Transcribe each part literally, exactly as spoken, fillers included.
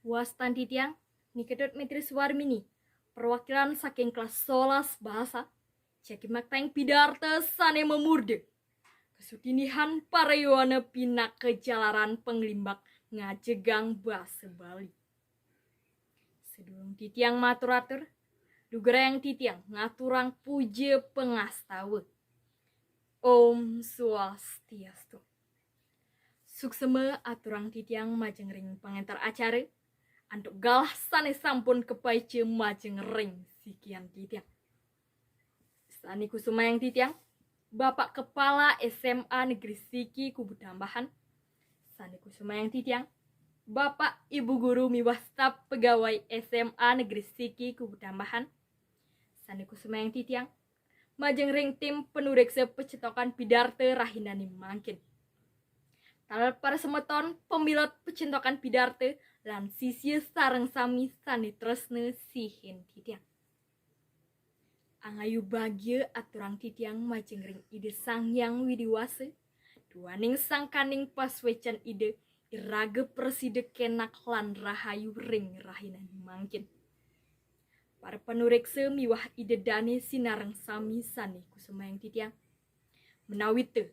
Wastan titiang, Ni Ketut Metris Warmini, perwakilan saking kelas solas bahasa, jagi maktaing pidarta sane mamurda. Kasudinihan para yowana pinaka jalaran panglimbak ngajegang basa Bali. Sadurung titiang matur-atur, lugrayang titiang ngaturang puja pangastawa. Om Swastiastu. Suksema aturang titiang majeng ring pangenter acara, antuk galah sane sampun kapaica majeng ring sikian titiang. Sane kusumayang titiang, Bapak Kepala S M A Negeri Siki Kubutambahan. Sane kusumayang titiang, Bapak Ibu Guru miwah staf pegawai S M A Negeri Siki Kubutambahan. Sane kusumayang titiang, majeng ring tim panureksa pacentokan pidarta rahinane mangkin. Taler para semeton pamilet pacentokan pidarta lan sisia sareng sami sane tresna sihin titiang. Angayu bagia aturang titiang majeng ring Ida Sang Hyang Widi Wasa, duaning sangkaning pasuecan Ida iraga prasida kenak lan rahayu ring rahinane mangkin. Para panureksa miwah Ida dane sinareng sami sane kusumayang titiang. Menawita,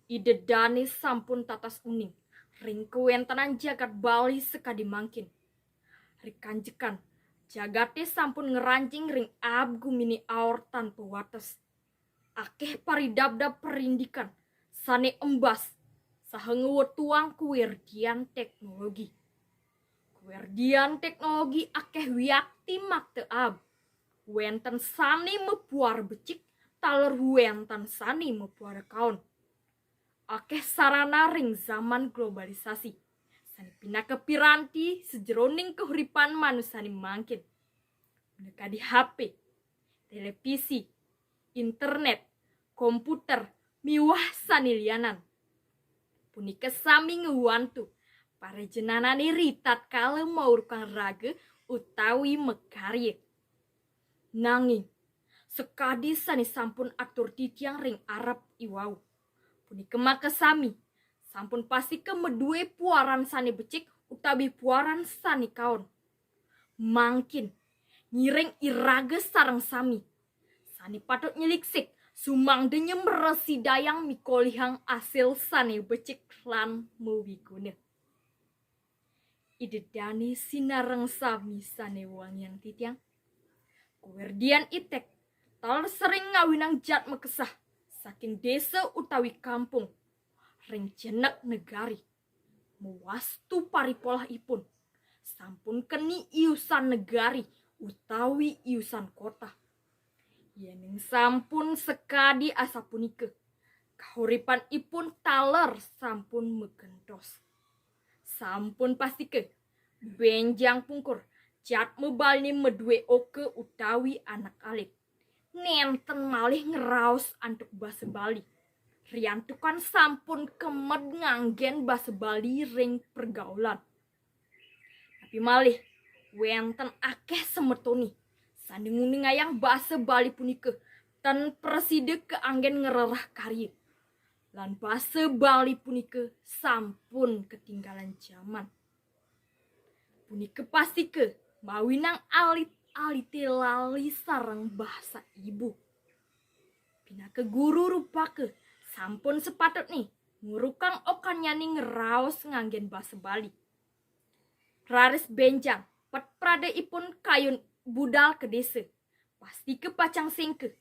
Ida dane sampun tatas uning ring kawentenan jagat Bali sakadi mangkin. Rikanjekan, jagate sampun ngranjing ring aab gumine aor tanpa wates. Akeh paridabdab parindikan sane embas saha ngwetuang kawerdian teknologi. Kawerdian teknologi akeh wiakti makta aab. Wenten sane mapuara becik, taler wenten sane mapuara kaon. Akeh sarana ring zaman globalisasi sane pinaka piranti sajeroning kahuripan manusane mangkin. Minakadi H P, televisi, internet, komputer, miwah sane lianan. Punika sami ngwantu para jenenane ritatkala maurukang raga utawi makarya. Nanging, sakadi sane sampun atur titiang ring arep iwau, punika makasami sampun pastika madue puaran sane becik utawi puaran sane kaon. Mangkin, ngiring iraga sareng sami sane patut nyeliksik sumangda nyamrasidayang mikolihang asil sane becik lan mawiguna. Ida dane sinareng sami sane wangiang titiang. Kawerdian itek taler sering ngawinang jat makesah saking desa utawi kampung ring jenek negari. Mawastu paripolahipun sampun keni iusan negari utawi iusan kota. Yening sampun sakadi asapunika, kahuripanipun taler sampun magentos. Sampun pastika, benjang pungkur, jatma Baline madue oka utawi anak alit. Nenten malih ngraos antuk basa Bali. Riantukan sampun kemed nganggen basa Bali ring pergaulan. Tapi malih, wenten akeh semetone sane nguningayang basa Bali punika tan prasida kaanggen ngrereh karya. Lan basa Bali punika sampun ketinggalan jaman. Punika pastika mawinang alit-alite lali sareng basa ibu. Pinaka guru rupaka sampun sapatutne ngurukang okannyane ngraos nganggen basa Bali. Raris benjang, pet pradaipun kayun budal ka desa. Pastika pacang sengke.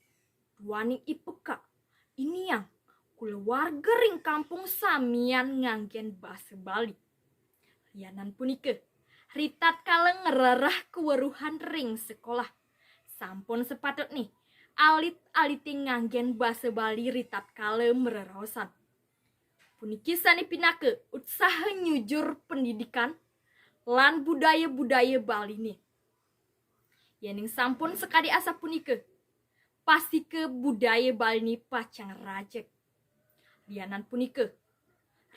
Duaning ipeka, iniang, kulawarga ring kampung samian nganggen basa Bali. Lianan punika, ritatkala ngrereh kaweruhan ring sekolah, sampun sapatutne alit-alite nganggen basa Bali ritatkala mreraosan. Puniki sane pinaka utsaha nyujur pendidikan lan budaya-budaya Baline. Yening sampun sakadi asapunika, pastika budaya Baline pacang rajeg. Lianan punika,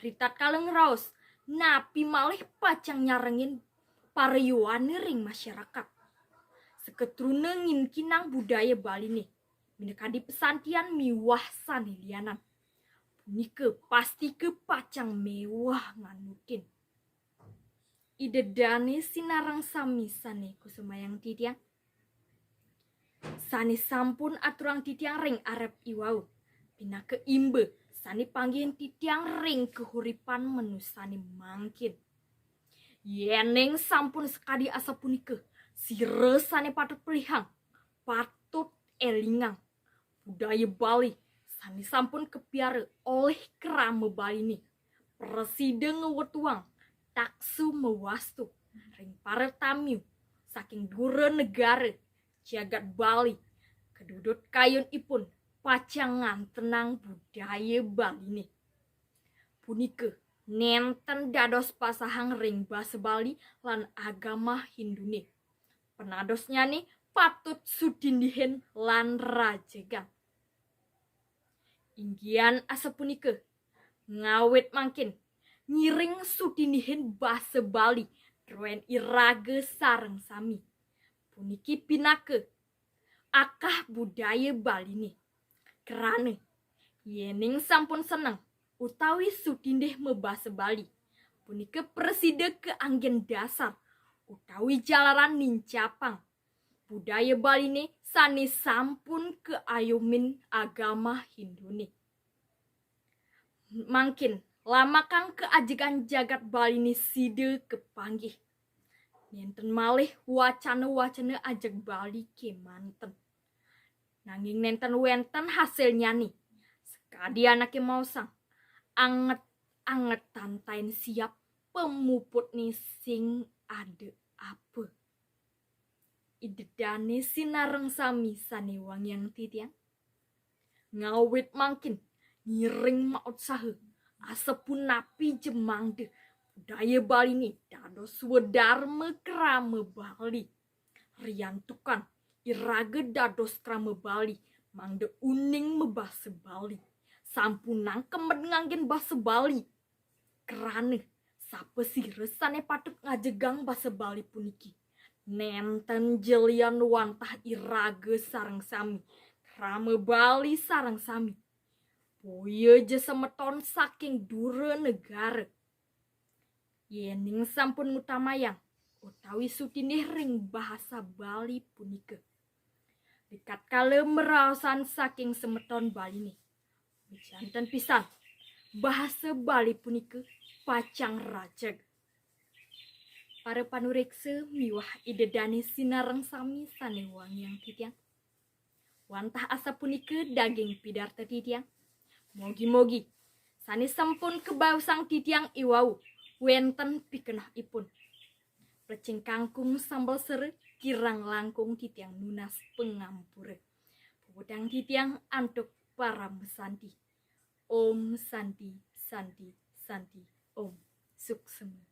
ritatkala ngraos, napi malih pacang nyarengin para yowana ring masyarakat. Sakatruna nginkinang budaya Baline, minakadi pesantian miwah sane lianan. Punika pastika pacang meweh nganutin. Ida dane sinareng sami sane kusumayang titiang. Sane sampun aturang titiang ring arep iwau. Pinaka imba sane panggihin titiang ring kahuripan manusane mangkin. Yening sampun sakadi asapunika, sira sane patut pelihang, patut elingang. Budaya Bali sane sampun kapiara olih krama Baline, prasida ngwetuang taksu mawastu ring para tamiu saking dura negara, jagat Bali, kadudut kayunipun pacang ngantenang budaya Baline. Punika nenten dados pasahang ring basa Bali lan agama Hindune. Panadosnyane patut sutindihin lan rajegang. Inggian asapunika, ngawit mangkin, ngiring sutindihin basa Bali druen iraga sareng sami. Puniki pinaka akah budaya Baline. Krana yening sampun seneng utawi sutindih mabasa Bali, punika prasida kaanggen dasar utawi jalaran nincapang budaya Baline sane sampun kaayumin agama Hindune. Mangkin lamakang kaajegan jagat Baline sida kapanggih. Nenten malih wacana-wacana ajeg Bali kemanten. Nanging nenten wenten hasilnyane. Sakadi anake maosang, anget-angetan taen siap, pamuputne sing ada apa. Ida dane sinareng sami sane wangiang titiang. Ngawit mangkin, ngiring mautsaha, asapunapi ja mangda budaya Baline dados swadarma krama Bali. Riantukan iraga dados krama Bali, mangda uning mabasa Bali. Sampunang kemben nganggen basa Bali. Krana sapasira sane patut ngajegang basa Bali puniki? Nenten ja lian wantah iraga sareng sami, krama Bali sareng sami. Boya ja semeton saking dura negara. Yening sampun ngutamayang utawi sutindih ring bahasa Bali punika, rikala maraosan saking semeton Baline, wijanten pisan, bahasa Bali punika pacang rajeg. Para panureksa miwah ida dane sinareng sami sane wangiang titiang. Wantah asapunika daging pidarta titiang. Mogi-mogi sane sampun kabaosang titiang iwau wenten pikenohipun. Plecing kangkung sambel sera, kirang langkung titiang nunas pangampura. Puputang titiang antuk paramasanti. Om Santi, Santi, Santi, Om. Suksma.